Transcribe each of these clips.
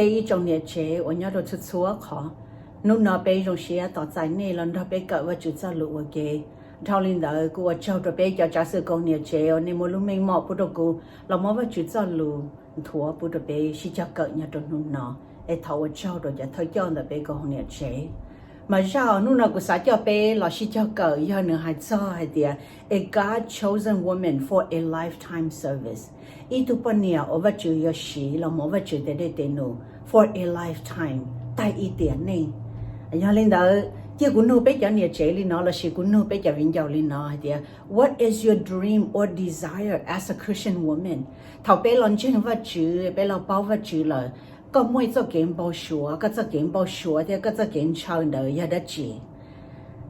Peb ib tsoom niam tsev uas nyob rau txhua txhua qhov, hnub no peb zoo siab tos txais nej los nrog peb kawm Vajtswv txoj lus ua ke. Dhau li ntawd kuv ua tsaug rau peb cov tsav xwm koom niam tsev uas nej muaj lub meej mom pub rau kuv los muab Vajtswv txoj lus nthuav pub rau peb sib cog kawm nyob rau hnub no. Es thov ua tsaug rau cov thawj coj ntawm peb koom niam tsev. Mas zaj hnub no kuv xav coj peb los sib cog kawm yog nws hais txog hais tias, A God chosen woman for a lifetime service. Ib tug poj niam uas Vajtswv yuav siv los mus ua Vajtswv tes dej tes num for a lifetime, tag ib tiam neej. Yog li ntawd cia kuv nug peb cov niam tsev li no lossis kuv nug peb cov viv ncaus li no hais tias, What is your dream or desire as a Christian woman? Thaum peb los ntseeg Vajtswv, peb los paub Vajtswv lawm, koj muaj ib txoj kev npau suav, koj txoj kev npau suav thiab koj txoj kev ntshaw ntawd yog dab tsi?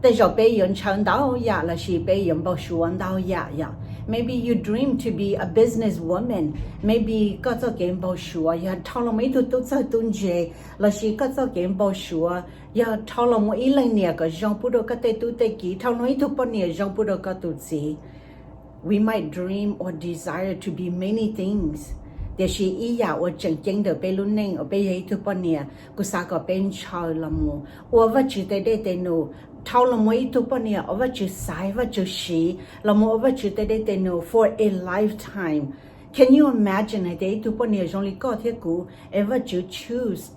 Tej zaum peb yuav ntshaw ntau yam lossis peb yuav npau suav ntau yam yom. Maybe you dream to be a business woman. Maybe koj txoj kev npau suav yog dhau los mus ib tug tub txawj tub ntse, lossis koj txoj kev npau suav yog dhau los mus ib leej niam kom zoo pub rau koj tej tub tej kiv, dhau los ib tug poj niam zoo pub rau koj tus txiv. We might dream or desire to be many things, tiam sis ib yam uas tseem ceeb ntawm peb lub neej uas peb yog ib tug poj niam, kuv xav kom peb ntshaw los mus ua Vajtswv tes dej tes num, dhau los mus ib tug poj niam uas Vajtswv xaiv, Vajtswv siv los mus ua Vajtswv tes dej tes num for a lifetime. Can you imagine hais tias ib tug poj niam zoo li koj thiab kuv, es Vajtswv choose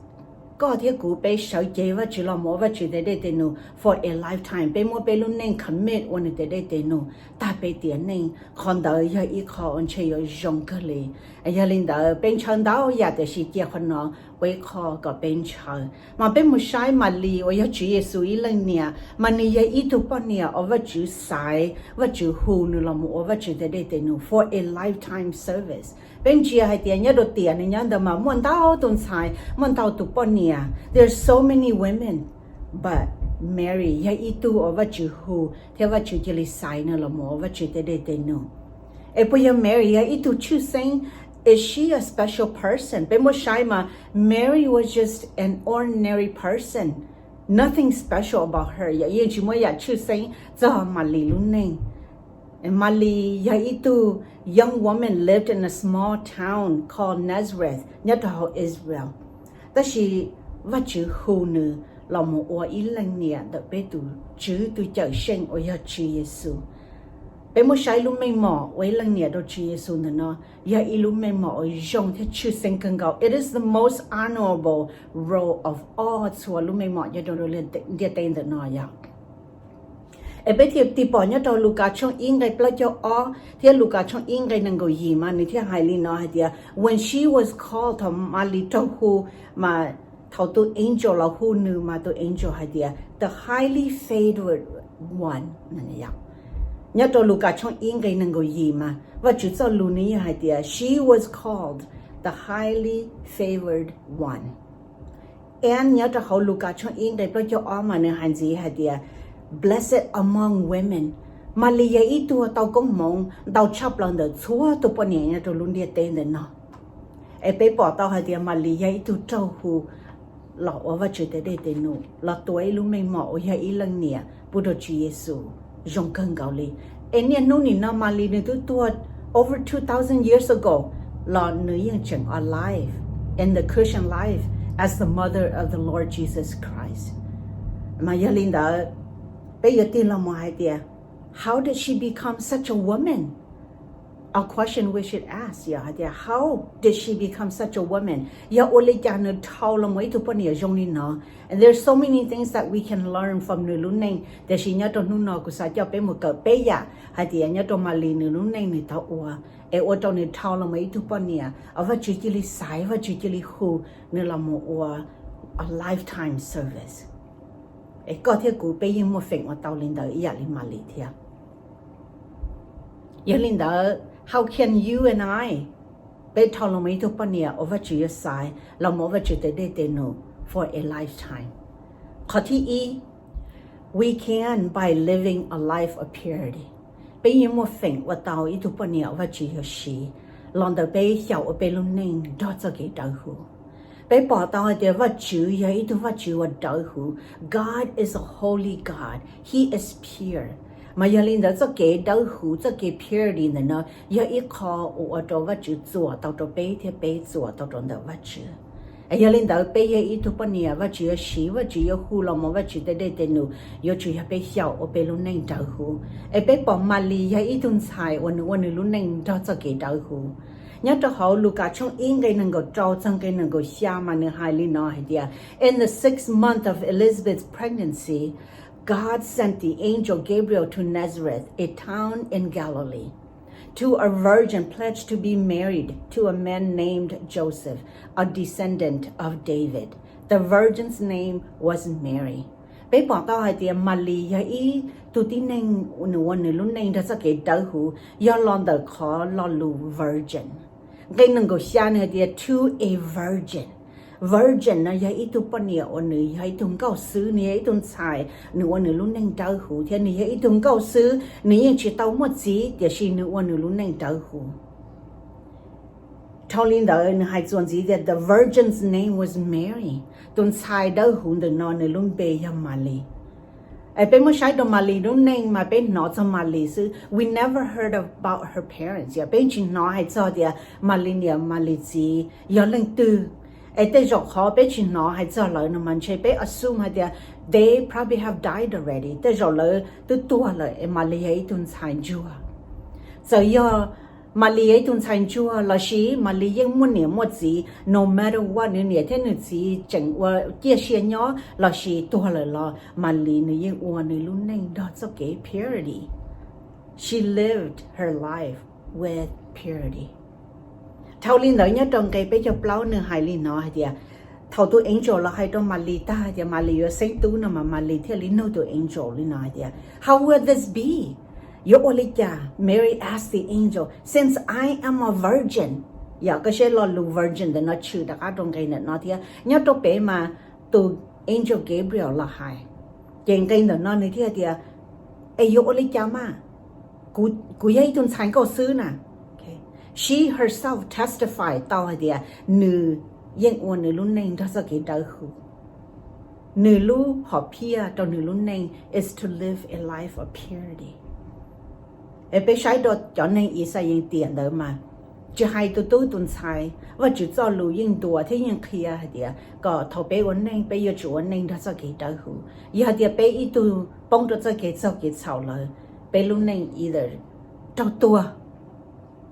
koj thiab kuv peb sawv cev Vajtswv los mus ua Vajtswv tes dej tes num for a lifetime, peb muab peb lub neej commit ua nws tes dej tes num tag peb tiam neej, qhov ntawd yog ib qho uas ntshe yuav zoo kawg li. Yog li ntawd peb ntshaw ntau yam tiam sis cia qhov no ua ib qho kom peb ntshaw. Mas peb mus saib Malis uas yog Tswv Yexus ib leej niam, mas nws yog ib tug poj niam uas Vajtswv xaiv, Vajtswv hu nws los mus ua Vajtswv tes dej tes num for a lifetime service. Peb ntsia hais tias nyob rau tiam nws nyob ntawd mas muaj ntau tus ntxhais, muaj ntau tus poj niam. There's so many women, but Mary yog ib tug uas Vajtswv hu thiab Vajtswv cia li xaiv nws los mus ua Vajtswv tes dej tes num. Es puas yog Mary yog ib tug tshwj xeeb? Is she a special person? Peb muab saib mas Mary was just an ordinary person. Nothing special about her. Yog yeej tsis muaj yam tshwj xeeb txog Malis lub neej. Malis yog ib tug young woman lived in a small town called Nazareth nyob rau hauv Israel. Tab sis Vajtswv hu nws los mus ua ib leej niam ntawm peb tus Tswv tus Cawmseej uas yog Tswv Yexus. Peb muab saib lub meej mom ua ib leej niam rau Tswv Yexus ntawm no yog ib lub meej mom uas zoo thiab tshwj xeeb kawg nkaus. It is the most honorable role of all txhua lub meej mom nyob rau ntiaj teb ntawm no yom. Es peb thiaj tig pom nyob rau Lukas tshooj ib nqe plaub caug ob thiab Lukas tshooj ib nqe nees nkaum yim mas nws thiaj hais li no hais tias, When she was called, thaum Malis raug hu, mas thaum tus angel los hu nws mas tus angel hais tias the highly favored one. Nyob rau Lukas tshooj ib nqe nees nkaum yim mas Vajtswv txoj lus nws yeej hais tias she was called the highly favored one. An nyob rau hauv Lukas tshooj ib nqe plaub caug ob mas nws hais ntxiv hais tias, Blessed among women. Malis yog ib tug tau koob hmoov ntau tshaj plaws ntawm txhua tus poj niam nyob rau lub ntiaj teb ntawm no. Es peb pom tau hais tias Malis yog ib tug raug hu los ua Vajtswv tes dej tes num los tua ib lub meej mom uas yog ib leej niam pub rau Tswv Yexus zoo kawg nkaus li. Es niaj hnub nim no Malis nws twb tuag over two thousand years ago los nws yeej tseem alive in the Christian life as the mother of the Lord Jesus Christ. Mas yog li ntawd peb yuav tig los mus hais tias, How did she become such a woman? A question we should ask yog hais tias, How did she become such a woman? Yog ua li cas nws dhau los mus ib tug poj niam zoo li no? And there's so many things that we can learn from nws lub neej, tiam sis nyob rau hnub no kuv xav coj peb mus kawm peb yam hais tias nyob rau Malis nws lub neej nws tau ua, es ua rau nws dhau los mus ib tug poj niam uas Vajtswv cia li xaiv, Vajtswv cia li hu nws los mus ua a lifetime service. Es koj thiab kuv peb yeej muaj feem ua tau li ntawd ib yam li Malis thiab. Yog li ntawd, how can you and I, peb dhau los mus ib tug poj niam uas Vajtswv yuav xaiv los mus ua Vajtswv tes dej tes num for a lifetime? Qhov thib ib, we can by living a life of purity. Peb yeej muaj feem ua tau ib tug poj niam uas Vajtswv yuav siv los ntawm peb xyaum ua peb lub neej nrog txoj kev dawb huv. Peb pom tau hais tias Vajtswv yog ib tug Vajtswv uas dawb huv. God is a holy God. He is pure. Mas yog li ntawd txoj kev dawb huv, txoj kev purity ntawm no yog ib qho uas ua rau Vajtswv txuas tau rau peb thiab peb txuas tau rau ntawm Vajtswv. Es yog li ntawd peb yog ib tug poj niam, Vajtswv yuav siv, Vajtswv yuav hu los mus Vajtswv tej dej tej num, yuav tsum yog peb xyaum ua peb lub neej dawb huv. Es peb pom Malis yog ib tug ntxhais uas nws ua nws lub neej nrog txoj kev dawb huv. Nyob rau hauv Lukas tshooj ib nqe nees nkaum rau txog nqe nees nkaum xya mas nws hais li no hais tias, In the sixth month of Elizabeth's pregnancy, God sent the angel Gabriel to Nazareth, a town in Galilee, to a virgin pledged to be married to a man named Joseph, a descendant of David. The virgin's name was Mary. Peb pom tau hais tias Malis yog ib tug tib neeg, nws ua nws lub neej nrog txoj kev dawb huv yog los ntawm qhov lo lus virgin. Nqe nees nkaum xya nws hais tias to a virgin. Virgin no yog ib tug poj niam uas nws yog ib tug nkauj xwb, nws yog ib tug ntxhais, nws ua nws lub neej dawb huv thiab nws yog ib tug nkauj xwb, nws yeej tsis tau muaj txiv tiam sis nws ua nws lub neej dawb huv. Dhau li ntawd nws hais txuas ntxiv tias the virgin's name was Mary, tus ntxhais dawb huv ntawm no nws lub npe yog Malis. Es peb muab saib rau Malis lub neej mas peb hnov txog Malis xwb, we never heard about her parents, yog peb tsis hnov hais txog tias Malis niam Malis txiv yog leej twg. Es tej zaum qhov peb tsis hnov hais txog lawv no mas ntshe peb assume hais tias they probably have died already, tej zaum lawv twb tuag lawm es Malis yog ib tug ntxhais ntsuag. Txawm yog Malis yog ib tug ntxhais ntsuag lossis Malis yeej muaj niam muaj txiv, no matter what, nws niam thiab nws txiv tseem ua ciaj sia nyob lossis tuag lawm los Malis nws yeej ua nws lub neej nrog txoj kev purity. She lived her life with purity. Dhau li ntawd nyob rau nqe peb caug plaub nws hais li no hais tias, thaum tus angel los hais rau Malis tag hais tias Malis yuav xeeb tub no mas Malis thiaj li nug tus angel li no hais tias, How will this be? Yuav ua li cas? Mary asked the angel, Since I am a virgin. Yog koj saib lo lus virgin ntawm no tshwm rov qab rau nqe ntawm no thiab. Nyob rau pem mas tus angel Gabriel los hais, ces nqe ntawm no nws thiaj tias, Es yuav ua li cas mas? Kuv yog ib tug ntxhais nkauj xwb na. She herself testify tau hais tias nws yeej ua nws lub neej nrog txoj kev dawb huv. Nws lub hom phiaj rau nws lub neej is to live a life of purity. Es peb saib rau cov neeg Ixayees tiam ntawd mas, tsis hais tus tub tus ntxhais, Vajtswv txoj lus yeej ntuas thiab yeej qhia hais tias kom thaum peb ua neej peb yuav tsum ua neej nrog txoj kev dawb huv. Yog hais tias peb ib tug poob rau txoj kev txaug kev txhaum lawm, peb lub neej either raug tuag,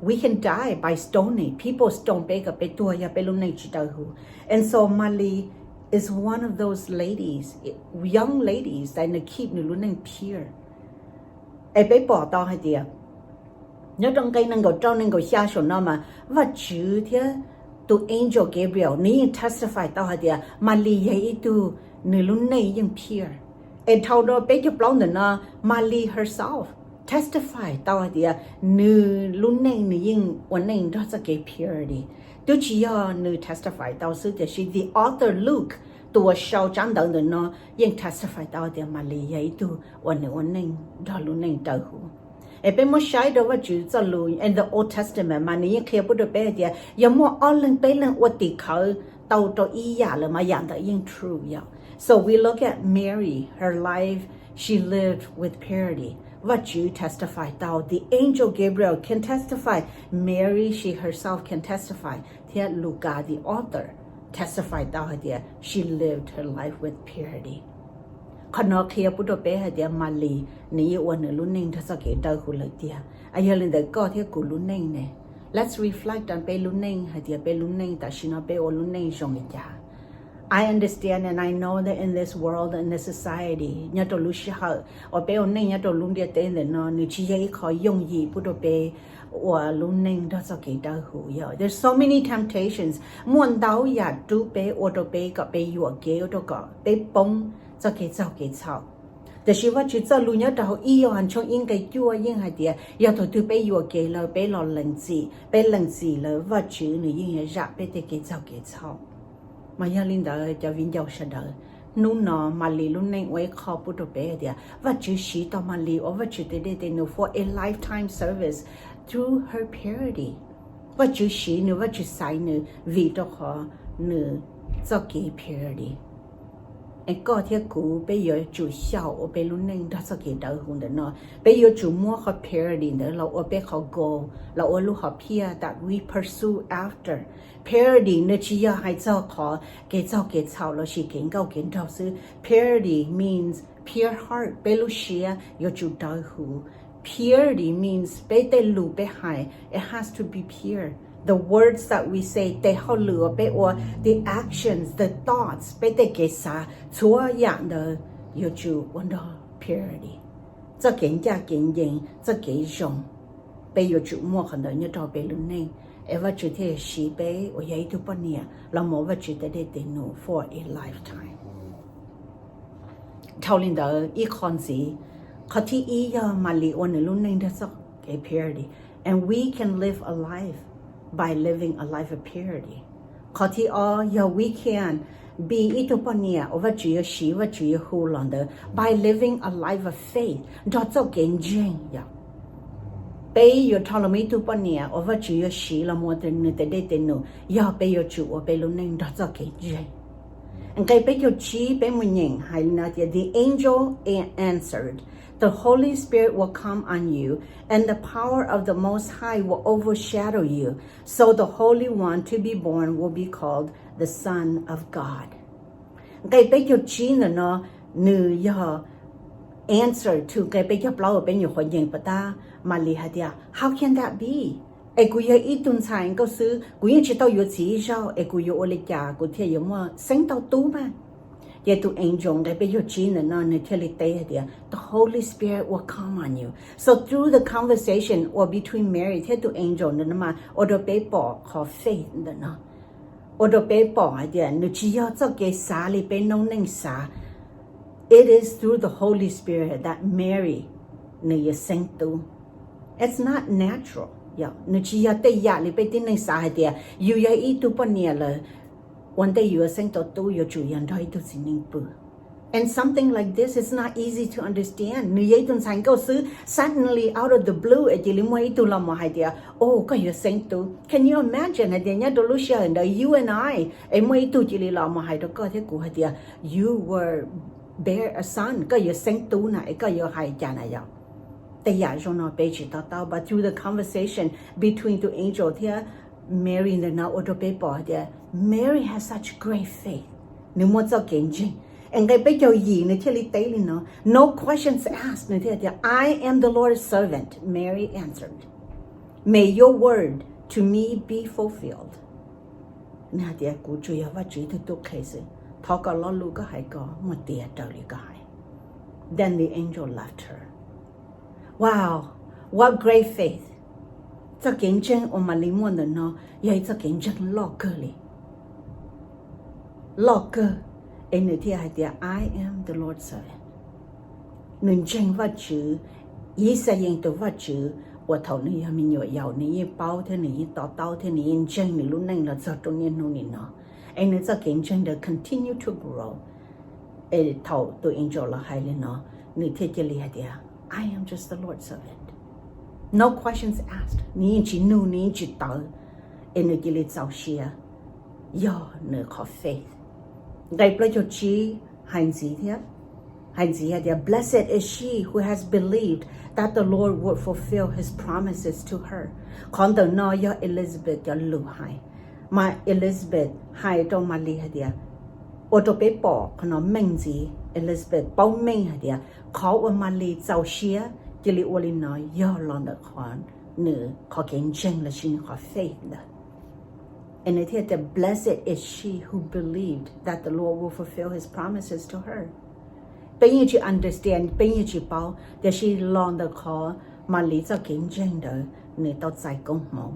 we can die by stoning, people stone peb kom peb tuag yog peb lub neej tsis dawb huv. And so Malis is one of those ladies, young ladies that keep nws lub neej pure. Es peb pom tau hais tias nyob rau nqe nees nkaum rau nees nkaum xya saum no mas Vajtswv thiab tus angel Gabriel nws yeej testify tau hais tias Malis yog ib tug nws lub neej yeej pure. Es dhau rau peb caug plaub ntawm no, Malis herself testify tau hais tias nws lub neej nws yeej ua neej nrog txoj kev purity. Twb tsis yog nws testify tau xwb tiam sis the author Luke, tus uas sau tsab ntawv ntawm no, yeej testify tau hais tias Malis yog ib tug uas nws ua neej nrog lub neej dawb huv. Es peb muab saib rau Vajtswv txoj lus in the Old Testament mas nws yeej qhia pub rau peb hais tias yog muaj ob leeg peb leeg ua tim khawv tau rau ib yam lawm mas yam ntawd yeej true yom. So we look at Mary, her life, she lived with purity. Vajtswv testify tau, the angel Gabriel can testify, Mary she herself can testify, thiab Lukas the author testify tau hais tias she lived her life with purity. Qhov no qhia pub rau peb hais tias Malis nws yeej ua nws lub neej nrog txoj kev dawb huv lawm tiag. Yog li ntawd koj thiab kuv lub neej ne, let's reflect on peb lub neej hais tias peb lub neej tam sim no peb ua lub neej zoo li cas. I understand and I know that in this world and this society, nyob rau lub sij hawm uas peb ua neej nyob rau lub ntiaj teb ntawm no nws tsis yog ib qho yooj yim pub rau peb ua lub neej nrog txoj kev dawb huv yom. There's so many temptations, muaj ntau yam rub peb ua rau peb kom peb yuam kev ua rau kom peb poob txoj kev txaug kev txhaum. Tiam sis Vajtswv txoj lus nyob rau hauv ib Yauhas tshooj ib nqe cuaj yeej hais tias yog thaum twg peb yuam kev lawm peb los lees txim, peb lees txim lawm Vajtswv nws yeej yuav zam peb tej kev txaug kev txhaum. Mas yog li ntawd cov viv ncaus sawv daws, hnub no Malis lub neej ua ib qho pub rau peb hais tias Vajtswv siv tau Malis ua Vajtswv tes dej tes num for a lifetime service through her purity. Vajtswv siv nws, Vajtswv xaiv nws vim rau qhov nws txoj kev purity. Es koj thiab kuv peb yuav tsum xyaum ua peb lub neej nrog txoj kev dawb huv ntawm no. Peb yuav tsum muab qhov priority ntawd los ua peb qhov goal, los ua lub hom phiaj that we pursue after. Priority nws tsis yog hais txog qhov kev txaug kev txhaum lossis kev nkauj kev nraug xwb. Priority means pure heart, peb lub siab yuav tsum dawb huv. Purity means peb tej lus peb hais, it has to be pure. The words that we say, tes hauj lwm uas peb ua, the actions, the thoughts, peb tej kev xav, txhua yam ntawd yuav tsum ua nrog purity. Txoj kev ncaj kev ncees, txoj kev zoo, peb yuav tsum muaj qhov ntawd nyob rau peb lub neej, es Vajtswv thiaj siv peb uas yog ib tug poj niam los mus ua Vajtswv tej dej tej num for a lifetime. Dhau li ntawd ib qho ntxiv, qhov thib ib yog Malis ua nws lub neej nrog txoj kev purity, and we can live a life by living a life of purity. Qhov thib ob yog we can be ib tug poj niam uas Vajtswv yuav siv, Vajtswv yuav hu los ntawd by living a life of faith, nrog txoj kev ntseeg yom. Peb yuav rho los mus ib tug poj niam uas Vajtswv yuav siv los mus ua nws tej dej tej num, yog peb yuav tsum ua peb lub neej nrog txoj kev ntseeg. Nqe peb caug tsib peb mus nyeem hais li no tias, the angel answered, the Holy Spirit will come on you, and the power of the Most High will overshadow you. So the Holy One to be born will be called the Son of God. Nqe peb caug tsib ntawm no nws yog answer to nqe peb caug plaub uas peb nyuam qhuav nyeem pas tab. Malis hais tias, how can that be? Es kuv yog ib tug ntxhais nkauj xwb, kuv yeej tsis tau yuav txiv ib zaug, es kuv yuav ua li cas kuv thiaj yuav muaj xeeb tau tub mas? Ces tus angel nqe peb caug tsib ntawm no nws thiaj li teb hais tias, the Holy Spirit will come on you. So through the conversation uas between Mary thiab tus angel ntawm no mas ua rau peb pom qhov faith ntawm no, ua rau peb pom hais tias nws tsis yog txoj kev xav li peb noob neej xav. It is through the Holy Spirit that Mary nws yuav xeeb tub. It's not natural. Nws tsis yog tej yam li peb tib neeg xav hais tias yus yog ib tug poj niam lawm, ua ntej yuav xeeb tau tub yuav tsum yog nrog ib tug txiv neej pw. And something like this is not easy to understand. Nws yog ib tug ntxhais nkauj xwb, suddenly out of the blue es cia li muaj ib tug los mus hais tias, oh, koj yuav xeeb tub. Can you imagine hais tias nyob rau lub sij hawm ntawd you and I, es muaj ib tug cia li los mus hais rau koj thiab kuv hais tias, you will bear a son, koj yuav xeeb tub na, es koj yuav hais cas na yom? Tej yam zoo no peb tsis to taub, but through the conversation between tus angel thiab Mary ntawm no ua rau peb pom tias Mary has such great faith. Nws muaj txoj kev ntseeg. Es nqe peb caug yim nws thiaj li teb li no, no questions asked, nws thiaj tias, I am the Lord's servant, Mary answered. May your word to me be fulfilled. Nws hais tias, kuv tsuas yog Vajtswv ib tug tub qhe xwb, thov kom lo lus koj hais ko muaj tiag raws li koj hais. Then the angel left her. Wow, what great faith! Txoj kev ntseeg uas Malis muaj ntawm no yog ib txoj kev ntseeg loj kawg li, loj kawg, es nws thiaj hais tias, I am the Lord's servant. Nws ntseeg Vajtswv, Yixalayees tus Vajtswv uas thaum nws yog me nyuam yaus nws yeej paub thiab nws yeej to taub thiab nws yeej ntseeg nws lub neej los txog rau niaj hnub nim no. Es nws txoj kev ntseeg ntawd continue to grow. Es thaum tus angel los hais li no, nws thiaj cia li hais tias, I am just the Lord's servant. No questions asked. Nws yeej tsis nug, nws yeej tsis tawv, es nws cia li txaus siab, yog nws qhov faith. Nqe plaub caug tsib hais ntxiv thiab, hais ntxiv hais tias, blessed is she who has believed that the Lord would fulfill his promises to her. Qhov ntawm no yog Elizabeth cov lus hais, mas Elizabeth hais rau Malis hais tias, ua rau peb pom qhov no meej ntxiv. Elizabeth paub meej hais tias qhov uas Malis txaus siab cia li ua li no yog los ntawm qhov nws qhov kev ntseeg lossis nws qhov faith ntawd. Es nws thiaj tias, blessed is she who believed that the Lord will fulfill his promises to her. Peb yeej tsis understand, peb yeej tsis paub, tiam sis los ntawm qhov Malis txoj kev ntseeg ntawd nws tau txais koob hmoov.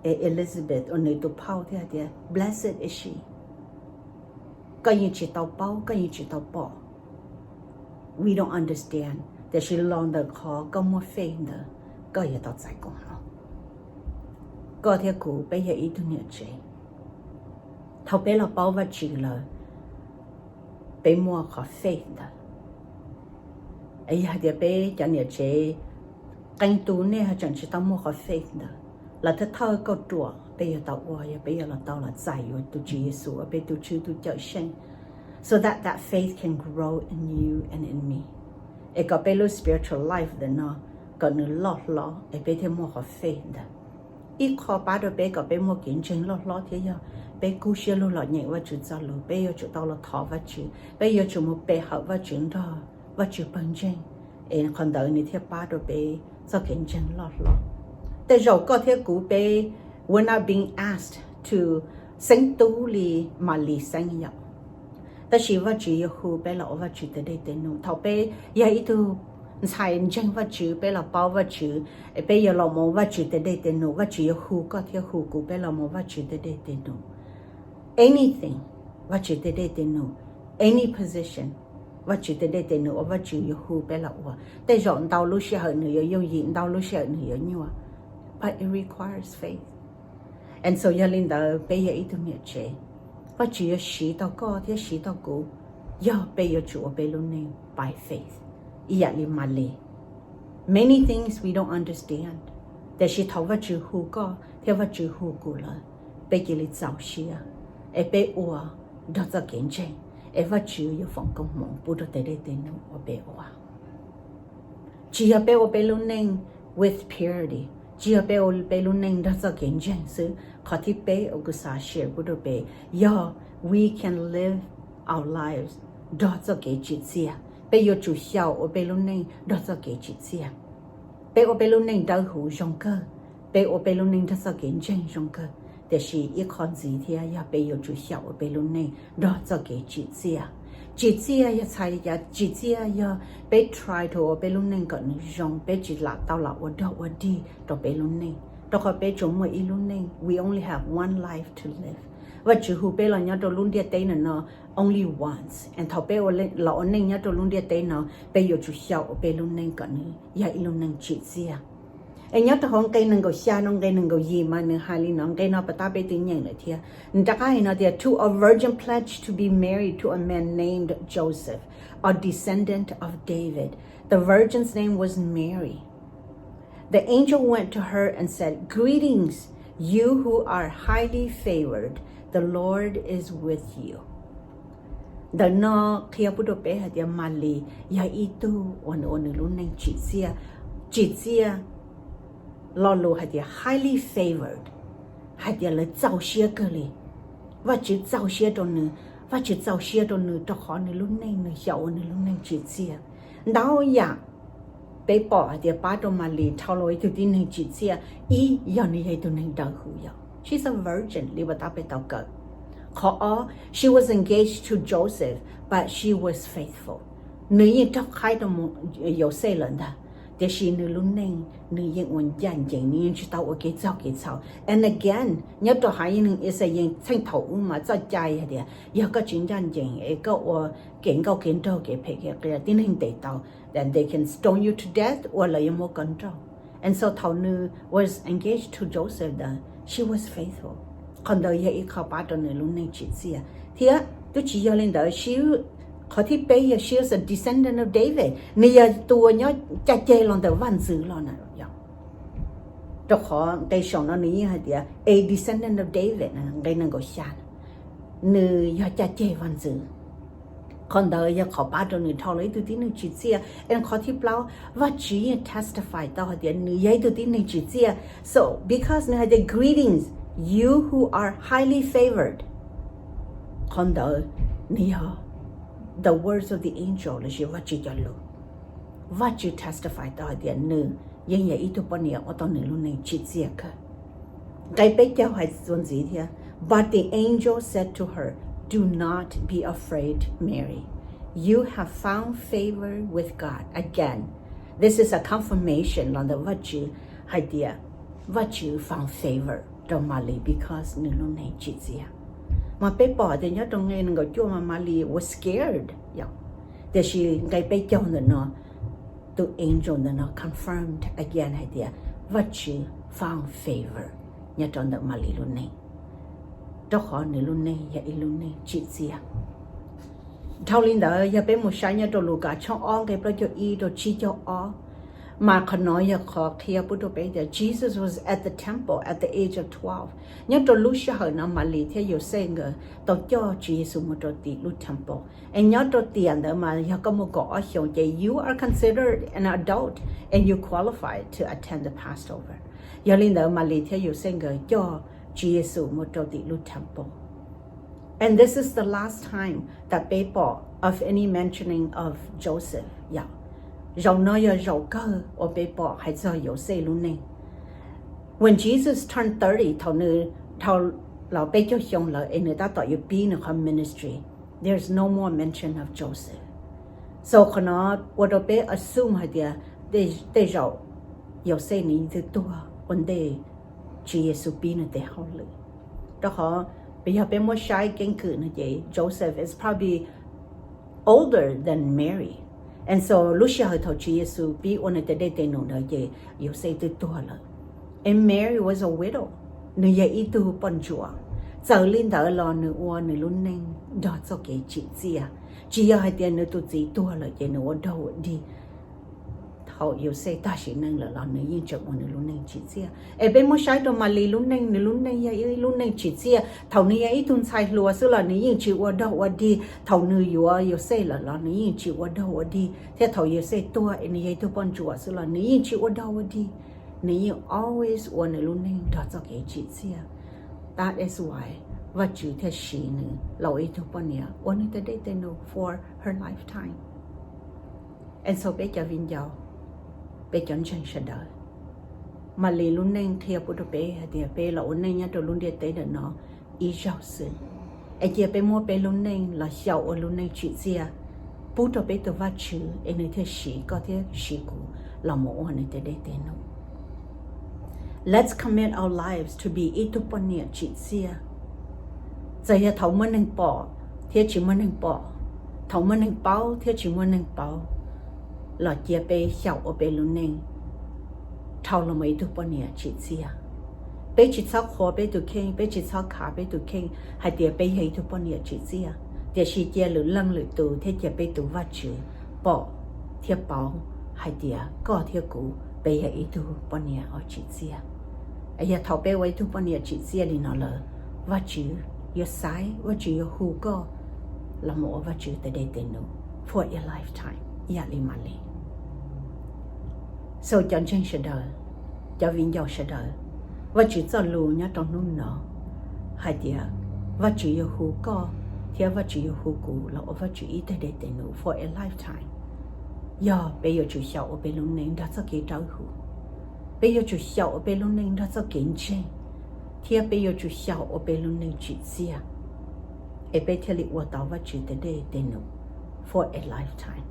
Es Elizabeth uas nws tus phauj thiaj tias, blessed is she. Koj yeej tsis tau paub, koj yeej tsis tau pom, we don't understand, tiam sis los ntawm qhov koj muaj faith ntawd, koj yuav tau txais koob hmoov. Koj thiab kuv peb yog ib tug niam tsev, thaum peb los paub Vajtswv lawm, peb muaj qhov faith ntawd. Yog hais tias peb cov niam tsev qee tus nej ho tseem tsis tau muaj qhov faith ntawd, los thawj thawj kauj ruam peb yuav tau ua yog peb yuav los tau los txais yuav tus Tswv Yexus ua peb tus Tswv tus Cawmseej. so that that faith can grow in you and in me. Es kom peb lub spiritual life ntawm no kom nws loj hlob es peb thiaj muaj qhov faith ntawd. Ib qho pab rau peb kom peb muaj kev ntseeg loj hlob thiab yog peb kub siab lug los nyeem Vajtswv txoj lus, peb yuav tsum tau los thov Vajtswv, peb yuav tsum mus pe hawm Vajtswv nrog Vajtswv pawg ntseeg, es qhov ntawd nws thiaj pab rau peb txoj kev ntseeg loj hlob. Tej zaum koj thiab kuv peb, we're not being asked to xeeb tub li Malis xeeb yom. Tab sis Vajtswv yuav hu peb los ua Vajtswv tes dej tes num. Thaum peb yog ib tug ntxhais ntseeg Vajtswv, peb los paub Vajtswv, peb yuav los mus ua Vajtswv tes dej tes num, Vajtswv yuav hu koj thiab hu kuv peb los mus ua Vajtswv tes dej tes num. Anything, Vajtswv tes dej tes num, any position, Vajtswv tes dej tes num uas Vajtswv yuav hu peb los ua. Tej zaum ntau lub sij hawm nws yuav yooj yim, ntau lub sij hawm nws yuav nyuaj, but it requires faith. And so yog li ntawd peb yog ib tug niam tsev, Vajtswv yuav siv tau koj thiab siv tau kuv yog peb yuav tsum ua peb lub neej by faith, ib yam li Malis. Many things we don't understand, tiam sis thaum Vajtswv hu koj thiab Vajtswv hu kuv lawm, peb cia li txaus siab es peb ua nrog txoj kev ntseeg, es Vajtswv yuav foom koob hmoov pub rau tes dej tes num uas peb ua. Tsis yog peb ua peb lub neej with purity, tsis yog peb ua peb lub neej nrog txoj kev ntseeg xwb. Qhov thib peb uas kuv xav share pub rau peb yog we can live our lives nrog txoj kev tsim txiaj. Peb yuav tsum xyaum ua peb lub neej nrog txoj kev tsim txiaj. Peb ua peb lub neej dawb huv zoo kawg, peb ua peb lub neej nrog txoj kev ntseeg zoo kawg, tiam sis ib qho ntxiv thiab yog peb yuav tsum xyaum ua peb lub neej nrog txoj kev tsim txiaj. Tsim txiaj yog txhais li cas? Tsim txiaj yog peb try to ua peb lub neej kom nws zoo, peb tsis lam tau los ua dog ua dig rau peb lub neej, rau qhov peb tsuas muaj ib lub neej, we only have one life to live. Vajtswv hu peb los nyob rau lub ntiaj teb no no only once, and thaum peb los ua neej nyob rau lub ntiaj teb no, peb yuav tsum xyaum ua peb lub neej kom nws yog ib lub neej tsim txiaj. Es nyob rau hauv nqe nees nkaum xya no nqe nees nkaum yim mas nws hais li no, nqe no pas tab peb twb nyeem lawm thiab. Nws rov qab hais no tias, to a virgin pledged to be married to a man named Joseph, a descendant of David. The virgin's name was Mary. The angel went to her and said, Greetings, you who are highly favored, the Lord is with you. Ntawm no qhia pub rau peb hais tias Malis yog ib tug uas nws ua nws lub neej tsim txiaj. Tsim txiaj, lo lus hais tias highly favored, hais tias lawv txaus siab kawg li. Vajtswv txaus siab rau nws, Vajtswv txaus siab rau nws rau qhov nws lub neej, nws xyaum ua nws lub neej tsim txiaj. Ntau yam peb pom hais tias pab rau Malis dhau los ua ib tug tib neeg tsim txiaj. Ib, yog nws yog ib tug neeg dawb huv, yog she's a virgin li pas tab peb tau kawm. Qhov ob, she was engaged to Joseph, but she was faithful. Nws yeej raug qhaib rau Yauxej lawm ntag, tiam sis nws lub neej nws yeej ua ncaj ncees, nws yeej tsis tau ua kev txog kev txhaum. And again, nyob rau haiv neeg Yixalayees txheej thaum ub mas txoj cai hais tias yog koj tsis ncaj ncees es koj ua kev nkauj kev nraug kev phem kev qias, tib neeg ntes tau, then they can stone you to death, uas lawv yuav muab koj nrauj. And so thaum nws was engaged to Joseph ntawd, she was faithful. Qhov ntawd yog ib qho pab rau nws lub neej tsim txiaj. Thiab twb tsis yog li ntawd, qhov thib peb yog she was a descendant of David, nws yog tus uas nyob caj ceg los ntawm vaj ntxwv los na. Rau qhov nqe saum no nws yeej hais tias a descendant of David, nqe nees nkaum xya, nws yog caj ceg vaj ntxwv. Qhov ntawd yog qhov pab rau nws dhau los ib tug tib neeg tsim txiaj. And qhov thib plaub, Vajtswv yeej testify tau hais tias nws yog ib tug tib neeg tsim txiaj. So because nws hais tias, Greetings, you who are highly favored, qhov ntawd nws yog the words of the angel lossis Vajtswv cov lus. Vajtswv testify tau hais tias nws yeej yog ib tug poj niam ua tau nws lub neej tsim txiaj kawg. Nqe peb caug hais txuas ntxiv thiab, But the angel said to her, Do not be afraid, Mary. You have found favor with God. Again, this is a confirmation los ntawm Vajtswv hais tias Vajtswv found favor rau Malis because nws lub neej tsim txiaj. Mas peb pom tias nyob rau nqe nees nkaum cuaj mas Malis was scared, yog, tiam sis nqe peb caug ntawm no, tus angel ntawm no confirmed again hais tias Vajtswv found favor nyob rau ntawm Malis lub neej, rau qhov nws lub neej yog ib lub neej tsim txiaj. Dhau li ntawd, yog peb mus saib nyob rau Lukas tshooj ob nqe plaub caug ib rau tsib caug ob, Mas qhov no yog qhov qhia pub rau peb tias Jesus was at the temple at the age of twelve. Nyob rau lub sij hawm no Malis thiab Yauxej nkawd tau coj Tswv Yexus mus rau tim lub temple. Es nyob rau tiam ntawd mas yog koj muaj kaum ob xyoos ces you are considered an adult and you qualify to attend the Passover. Yog li ntawd Malis thiab Yauxej nkawd coj Tswv Yexus mus rau tim lub temple. And this is the last time that peb pom of any mentioning of Joseph. Yog, zaum no yog zaum kawg uas peb pom hais txog Yauxej lub neej. When Jesus turned thirty, thaum nws dhau los peb caug xyoo lawm es nws tab tom yuav pib nws qhov ministry, there's no more mention of Joseph. So qhov no ua rau peb assume hais tias tej zaum Yauxej nws twb tuag ua ntej Tswv Yexus pib nws tes hauj lwm. Rau qhov yog peb muab saib keeb kwm no ces Joseph is probably older than Mary. And so lub sij hawm thaum Tswv Yexus pib ua nws tes dej tes num ntawd ces Yauxej twb tuag lawm. And Mary was a widow. Nws yog ib tug poj ntsuam. Txawm li ntawd los nws ua nws lub neej nrog txoj kev tsim txiaj. Tsis yog hais tias nws tus txiv tuag lawm ces nws ua dog ua dig. Thaum Yauxej tag sim neej lawm los nws yeej tseem ua nws lub neej tsim txiaj. Es peb muab saib rau Malis lub neej, nws lub neej yog ib lub neej tsim txiaj. Thaum nws yog ib tug ntxhais hluas xwb los nws yeej tsis ua dog ua dig. Thaum nws yuav Yauxej lawm los nws yeej tsis ua dog ua dig. Thiab thaum Yauxej tuag es nws yog ib tug poj ntsuam xwb los nws yeej tsis ua dog ua dig. Nws yeej always ua nws lub neej nrog txoj kev tsim txiaj. That is why Vajtswv thiaj siv nws los ua ib tug poj niam ua nws tes dej tes num for her lifetime. And so peb cov viv ncaus, peb cov ntseeg sawv daws, Malis lub neej qhia pub rau peb hais tias peb los ua neej nyob rau lub ntiaj teb ntawm no ib zaug xwb. Es cia peb muab peb lub neej los xyaum ua lub neej tsim txiaj pub rau peb tus Vajtswv es nws thiaj siv koj thiab siv kuv los mus ua nws tes dej tes num. Let's commit our lives to be ib tug poj niam tsim txiaj. Txawm yog thaum muaj neeg pom thiab tsis muaj neeg pom, thaum muaj neeg paub thiab tsis muaj neeg paub, los cia peb xyaum ua peb lub neej dhau los mus ib tug poj niam tsim txiaj. Peb tsis txhob qhuas peb tus kheej, peb tsis txhob khav peb tus kheej hais tias peb yog ib tug poj niam tsim txiaj, tiam sis cia lwm leej lwm tus thiab cia peb tus Vajtswv pom thiab paub hais tias koj thiab kuv peb yog ib tug poj niam uas tsim txiaj. Yog thaum peb ua ib tug poj niam tsim txiaj li no lawm, Vajtswv yuav xaiv, Vajtswv yuav hu koj los mus ua Vajtswv tes dej tes num for a lifetime ib yam li Malis. So cov ntseeg sawv daws, cov viv ncaus sawv daws, Vajtswv txoj lus nyob rau hnub no hais tias Vajtswv yuav hu koj thiab Vajtswv yuav hu kuv los ua Vajtswv ib tes dej tes num for a lifetime. Yog peb yuav tsum xyaum ua peb lub neej nrog txoj kev dawb huv, peb yuav tsum xyaum ua peb lub neej nrog txoj kev ntseeg, thiab peb yuav tsum xyaum ua peb lub neej tsim txiaj, es peb thiaj li ua tau Vajtswv tes dej tes num for a lifetime.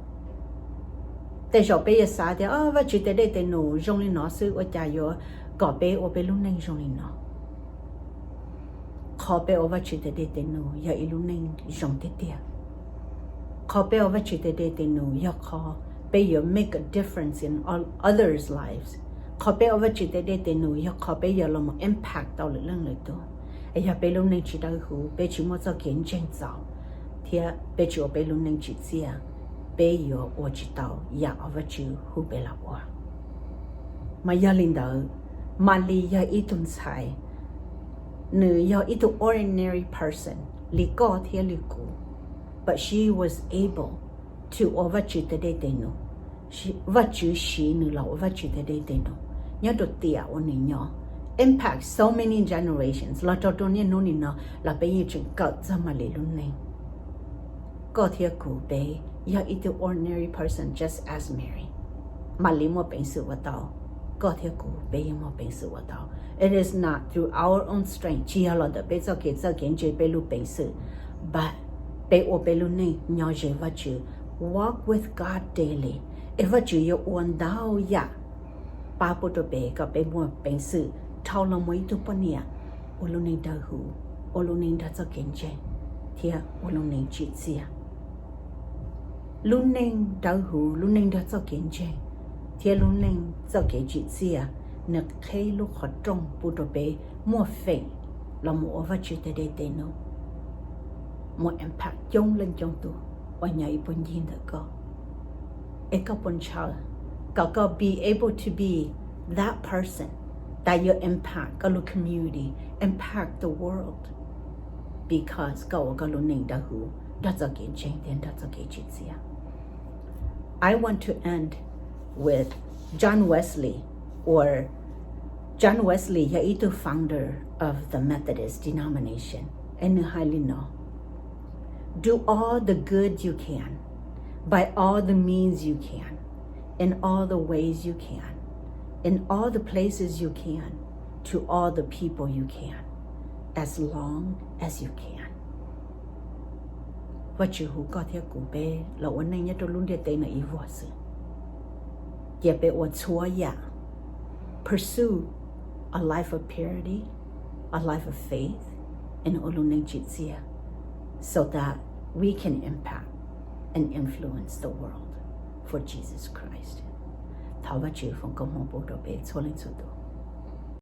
Tej zaum peb yuav xav tias Vajtswv tes dej tes num zoo li no xwb ua cas yuav kom peb ua peb lub neej zoo li no? Qhov peb ua Vajtswv tes dej tes num yog ib lub neej zoo tiag tiag. Qhov peb ua Vajtswv tes dej tes num yog qhov peb yuav make a difference in others' lives. Qhov peb ua Vajtswv tes dej tes num yog qhov peb yuav los mus impact tau lwm leej lwm tus. Yog peb lub neej tsis dawb huv, peb tsis muaj txoj kev ntseeg txaus, thiab peb tsis ua peb lub neej tsim txiaj, peb yuav ua tsis tau yam uas Vajtswv hu peb los ua. Mas yog li ntawd, Malis yog ib tug ntxhais, nws yog ib tug ordinary person li koj thiab li kuv, but she was able to ua Vajtswv tes dej tes num. Vajtswv siv nws los ua Vajtswv tes dej tes num nyob rau tiam uas nws nyob, impact so many generations los rau rau niaj hnub nim no los peb yeej tseem kawm txog Malis lub neej. Koj thiab kuv peb yog ib tug ordinary person just as Mary. Malis muaj peev xwm ua tau, koj thiab kuv peb yeej muaj peev xwm ua tau. It is not through our own strength, tsis yog los ntawm peb txoj kev txawj kev ntse peb lub peev xwm, but peb ua peb lub neej nyob ze Vajtswv, walk with God daily, es Vajtswv yuav ua ntau yam pab pub rau peb kom peb muaj peev xwm dhau los mus ib tug poj niam ua lub neej dawb huv, ua lub neej nrog txoj kev ntseeg, thiab ua lub neej tsim txiaj. Lub neej dawb huv, lub neej nrog txoj kev ntseeg, thiab lub neej txoj kev tsim txiaj, nws qheb lub qhov rooj pub rau peb muaj feem los mus ua Vajtswv tes dej tes num, muaj impact coob leej coob tus uas nyob ib puag ncig ntawm koj. Es koj puas ntshaw kom koj be able to be that person that you impact koj lub community, impact the world, because koj ua koj lub neej dawb huv nrog txoj kev ntseeg thiab nrog txoj kev tsim txiaj. I want to end with John Wesley, or John Wesley yog ib tug founder of the Methodist denomination, es nws hais li no: Do all the good you can, by all the means you can, in all the ways you can, in all the places you can, to all the people you can, as long as you can. Vajtswv hu koj thiab kuv peb los ua neej nyob rau lub ntiaj teb no ib vuag xwb. Cia peb ua txhua yam, pursue a life of purity, a life of faith, and ua lub neej tsim txiaj, so that we can impact and influence the world for Jesus Christ. Thov Vajtswv foom koob hmoov pub rau peb txhua leej txhua tus.